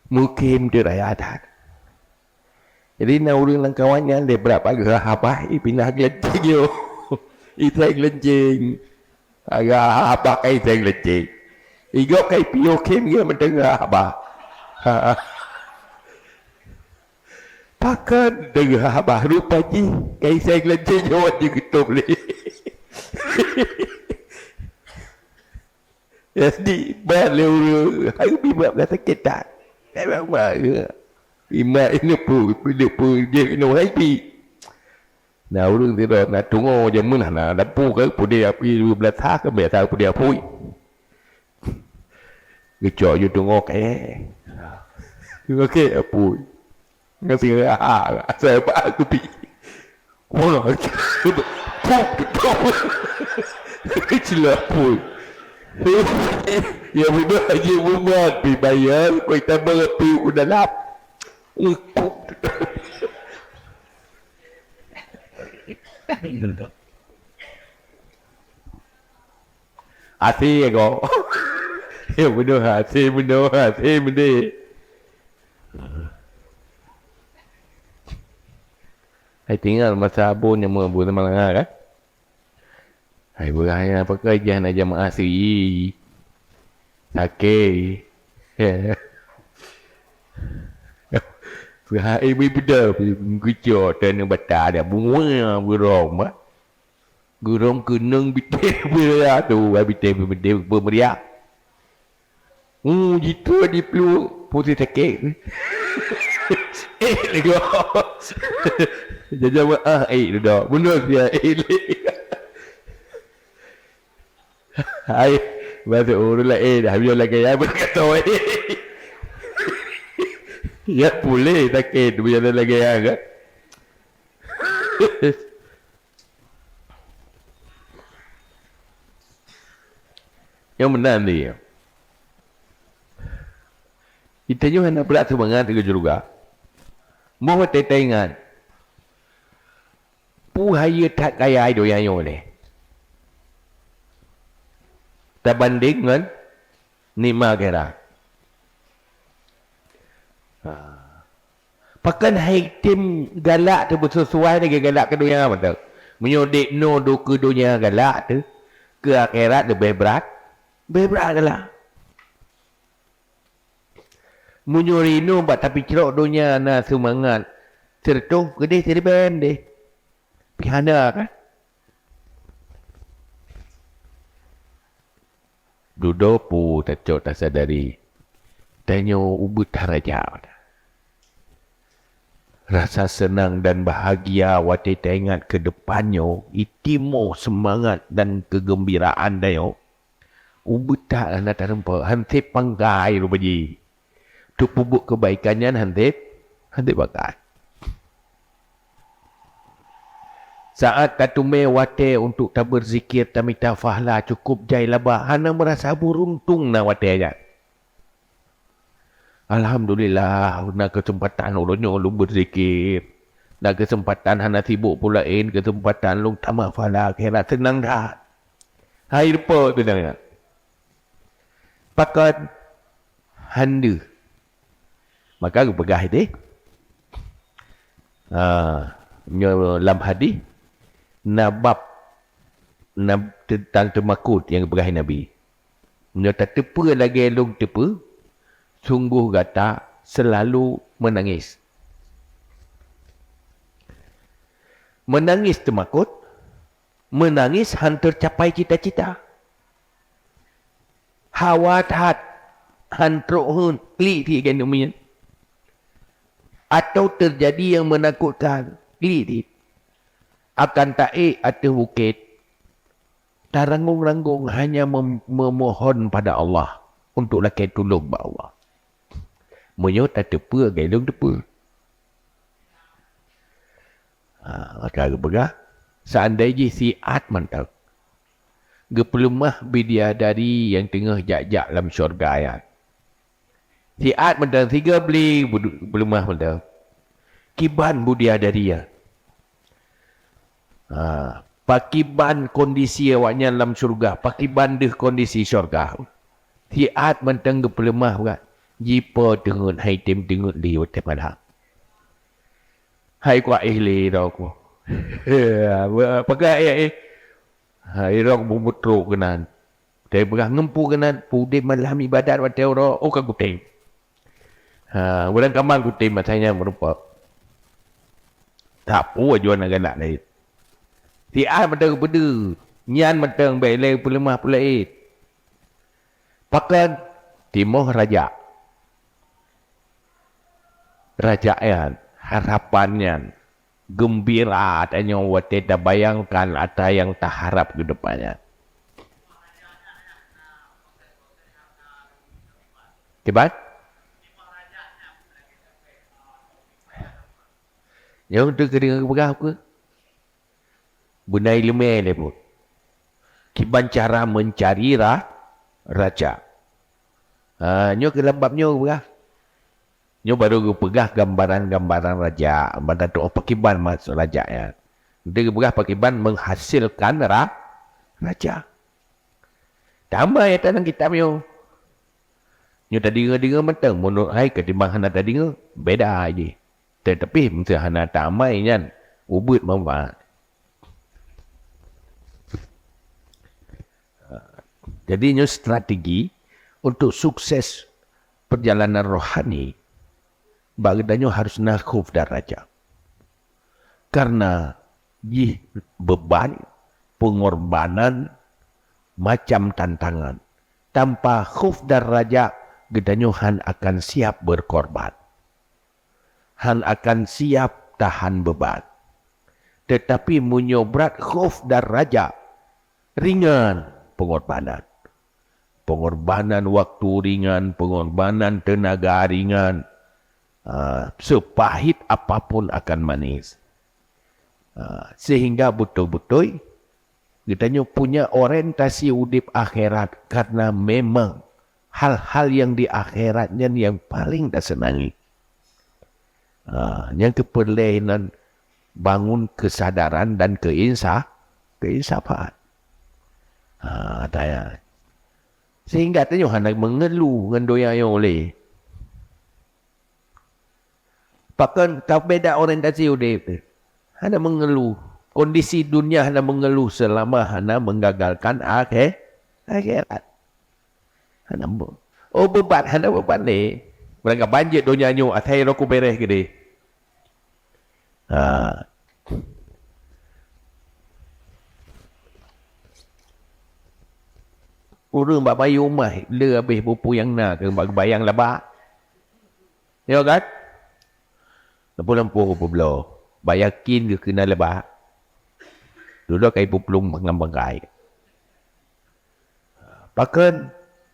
Mungken teu raya that. Jadi, na ureueng lam kawan nyan lé brat pageue habah, i pinah geulenceng yo. I sai geulenceng. Agak habah kai sai geulenceng. I gop kai piôh khem geuh meuteungoh habah. Ha. Pakon deungon haba rupa jih, kai sai geulanjé nyoe jih geutôb lé. Jadi, ban lé ureueng, hai bi bak sakét that. Hai bak, bak, imat ini pun, ini pun, dia kena hai bi. Nah, ureueng sidroe na tungoe jameun hana lampu ke, pudé api dua belas ha ke, biasa pudé apui. Geucok ju tungoe kayèe. Okey, apui. Ngasih ha, ha, saya bak kupi. Wah, pup, pup. Cilak apui. Ya betul, Haji Muhammad, pi bayar, kau tambah api udah lap. Pup. Até ko. Ya beudôh até beudôh até beudé. Hai tinggal masa abon nyang meu abon malanga kan? Hai beuraya pakai jah na jamaah siri. Sakét. Peuhai bui beudôh, geucok teuneuk bata dah bunga beurong bah. Gurong keunong bitée beuraya tu, ai bitée, bitée beumeriah. Hu, jitu diplueng, putéh sakét. Eh, lego. Jaja maah, eh, dudoe. Bunoe sia, eh, lé. Hai, batu urut lah, eh, dah biar lagi, ya, berkata, eh. Ya, boleh sakét, biar lagi, ya, kan? Nyang meunan dia. Geutanyoe hana brat seumangat keu syeuruga. Boh watée taingat, peue hayeue that kaya donya nyoe lé, tabandeng ngon nikmat akhirat. Ha. Pakon hai tem galak teuh beuseusuai lagée galak keu donya mantong. Meunyoe dék noe do keu donya galak teuh, keu akhirat leubeh brat, leubeh brat galak. Meunyoe rinong bak tapicrok donya na seumangat, seureutôh keudeh siribèe deh. Pih hana kan? Dudoe peue tacok tasadari, tanyoe ubit that raja. Rasa seunang dan bahagia watée taingat keu depan nyoe, itimoh seumangat dan keugeumbiraan tanyoe. Ubit that hana tareumpok, han sép pangkai rupa jih. Teupeubuet keubaikan nyan han sép, han sép bakat. Saát tateumé watée untuk tabeuzikir, tamita pahala, cukup jai laba, hana meurasa beuruntung na watée nyan. Alhamdulillah, na keuseumpatan ulôn nyoe lôn beuzikir. Na keuseumpatan hana sibok peue laén, keuseumpatan lôn tamah pahala akhirat, seunang that. Hai rupa seunang nyan. Pakon? Han deuh. Maka geupeugah ideh, ha, nyoe lam hadih, na bab, na teuntang teumakot nyang geupeugah Nabi. Nyoe tateupeue lagée lôn teupeue, sunggoh gata seulalu meunangis. Meunangis teumakot, meunangis han teucapai cita-cita. Hawa that, han trok heuet, klik di geuneuk miet. Atau teujadi nyang meunakotkan, klik di. Akan taék ateueh bukét, taranggong-ranggong hanya mem-, memohon pada Allah untuk lakée tulông bak Allah. Meunyoe tateupeue lagée lôn teupeue. Ha, maka geupeugah, seandai jih siat mantong geupeuleumah bidadari nyang teungoh jak-jak lam syeuruga nyan. Siat mantong sigoe bli geupeuleu-, geupeuleumoh mantong. Kiban bidadari nyan? Ha, pakiban kondisi awaknyan lam syeuruga, pakiban deuh kondisi syeuruga. Siat mantong geupeuleumah brat, jipo teungeut hai tem teungeut di watée malam. Hai kuat éh lé droe ku. Pakai ayat éh. Hai droe ku beumeutrok keunan. Teupeugah ngon peue keunan, peue udeb malam ibadat watée uroe, oh ka kutem. Ha, ureuëng kaman kutem masa nyan meurumpok. Tapu ajuan anak lain. Si A mantong peudeuh, nyan mantong bèk lé peuleumah peulait. Pakon? Timoh rajak. Rajak nyan, harapan nyan, geumbira tanyoe watèe tabayangkan atra nyang taharap keu depan nyan. Kiban? Nyang teukeudeueng geupeugah peue? Beuna ileumèe lé buet. Kiban cara meucari ra-, rajak. Ha, nyoe keuh lam bab nyoe geupeugah. Nyoe barô geupeugah gambaran-gambaran rajak, mantong pakriban maksud rajak nyan. Geupeugah pakriban menghasilkan ra-, rajak. Tamai ata lam kitab nyoe. Nyoe tadeungoe-deungoe mantong, meunurot hai ketimbang hana tadeungoe, beda jih. Tetapi meusé hana tamai nyan, ubit manfaat. Jadi nyoe strategi untuk sukses perjalanan rohani, bak geutanyoe harus na khauf dan raja. Karena jih beban, pengorbanan, macam tantangan. Tanpa khauf dan raja, geutanyoe han akan siap berkorban. Han akan siap tahan beban. Tetapi meunyoe brat khauf dan raja, ringan pengorbanan. Pengorbanan waktu ringan, pengorbanan tenaga ringan. Ah, sepahit apapun akan manis. Ah, sehingga beutôi-beutôi geutanyoe punya orientasi udép akhirat, karena memang hal-hal yang di akhirat nyan yang paling taseunangi. Ha, nyang keupeureulee nan bangun kesadaran dan keinsa-, keinsafan. Ha, tanya. Sehingga tanyoe hana meungeuluh ngon donya nyoe lé. Pakon ka beda orientasi udép. Hana meungeuluh. Kondisi dunia hana meungeuluh selama hana menggagalkan akhe-, akhirat. Hana be-, oh, beban, hana beban lé. Barangkaban jeuet donya nyoe asai rokok bereh geude. Ha. Ureueng bak bayeue umah le habéh bupu nyang na keu bak bayang laba. Yo kan? Lampu-lampu peubloe. Bak yakin geuh keu na laba. Dudoe kai peuplueng ngon bangkai. Pakon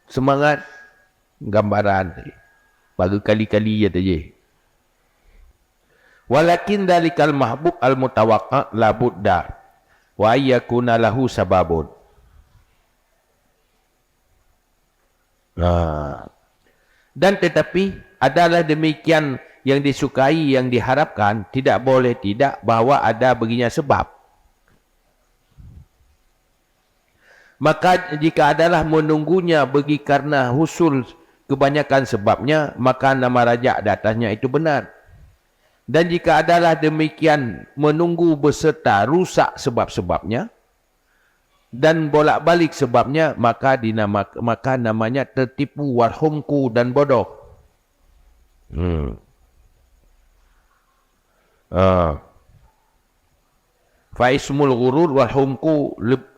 seumangat gambaran bak geukali-kali ya teuh jih. Walakin dzalikal mahbub al-mutawaqqa' la budda wa ayyakuna lahu sababun. Nah. Dan tetapi adalah demikian yang disukai, yang diharapkan, tidak boleh tidak bahwa ada baginya sebab. Maka jika adalah menunggunya bagi karena husul kebanyakan sebabnya, maka nama rajak di atasnya itu benar. Dan jika adalah demikian menunggu beserta rusak sebab-sebabnya dan bolak-balik sebabnya, maka dinama-, maka namanya tertipu, wal humqu, dan bodoh. Hmm. Ah. Fa ismul ghurur wal humqu leb-,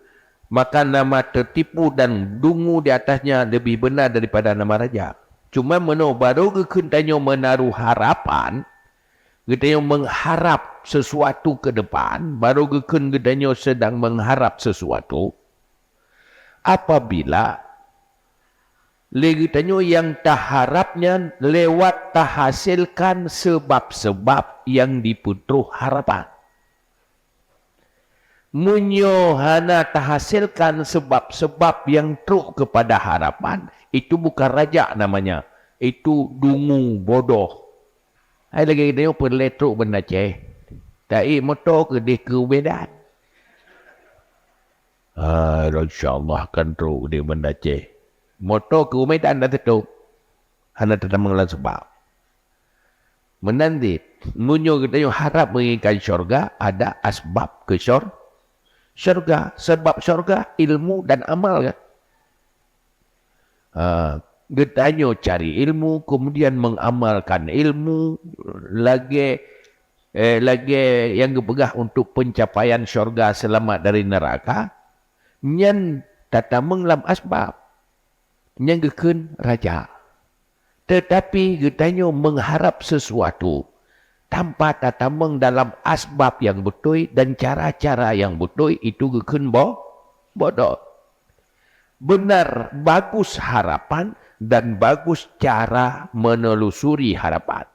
maka nama tertipu dan dungu di atasnya lebih benar daripada nama raja. Cuma meunoe barô geukheun tanyoe meunaruh harapan, geutanyoe mengharap sesuatu ke depan, barô geukheun geutanyoe sedang mengharap sesuatu. Apabila lé geutanyoe nyang taharap nyan lewat tahasilkan sebab-sebab nyang dipeutroh harapan. Meunyoe hana tahasilkan sebab-sebab nyang trok keupada harapan, itu bukan rajak namanya, itu dungu bodoh. Hai lagèe geutanyoe peureulèe trok Banda Aceh, taék moto keudeh keu Medan. Ah, insya Allah kan trok di Banda Aceh. Moto keu Medan dah teutôp. Hana teutamong lam seubab. Meunan cit, meunyoe geutanyoe harap menginginkan syurga, ada asbab keu syur-, syurga. Sebab syurga, ilmu dan amal kan. Ha, geutanyoe cari ilmu, kemudian mengamalkan ilmu, lagèe eh, lagée nyang geupeugah untuk pencapaian syurga seulamat dari neuraka, nyan tatamong lam asbab. Nyang geukheun raja. Teutapi geutanyoe meuharab sisuatu tanpa tatamong dalam asbab nyang beutôi dan cara-cara nyang beutôi, itu geukheun bo-, bodoh. Benar, bagus harapan dan bagus cara menelusuri harapan.